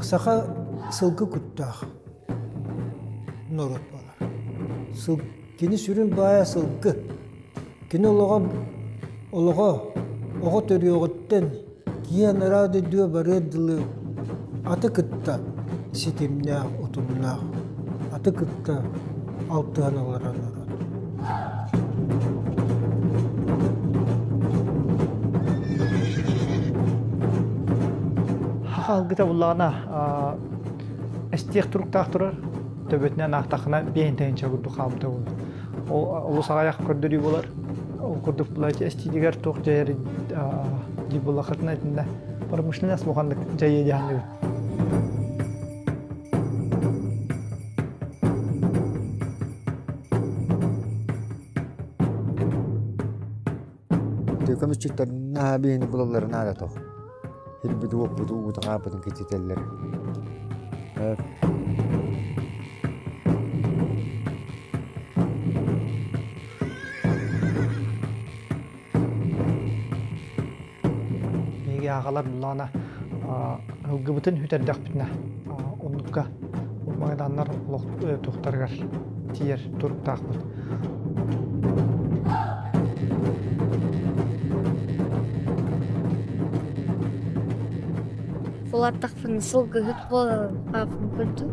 Саха сылгы куттаах норуот буолар. Сыл, кини сүрүн баайа сылгы. Кини олоҕо олоҕо оҕо төрүөҕүттэн киэн ыраах дойдуга барыар дылы аты кытта ситимнээх, утумнаах, аты кытта алтыһан олорор норуот. Хаалгыта буллаҕына эстиэх туруктаах турар, төбөтүнэн аахтаххына биэһин тыһыынча курдук хаалбыта буолар. Ол олус аҕыйах көрдөрүү буолар. Ол курдук былач эстиитигэр туох дьайар дии буоллаххытына итиннэ промышленность улаханнык дьайыа дии саныыбын. Көмүсчүттэр наһаа биһини булалларын наада тох. Хирбит уоппут уубут хааппытын кичитэллэр. Биһиги аҕалар буллаҕына ылгыбытын сүтэрдэхпитинэ оннукка магаданнар олох туохтарыгар тиийэр туруктаахпыт. Улааттахпына сылгыһыт буоларым ааппын көрдүм.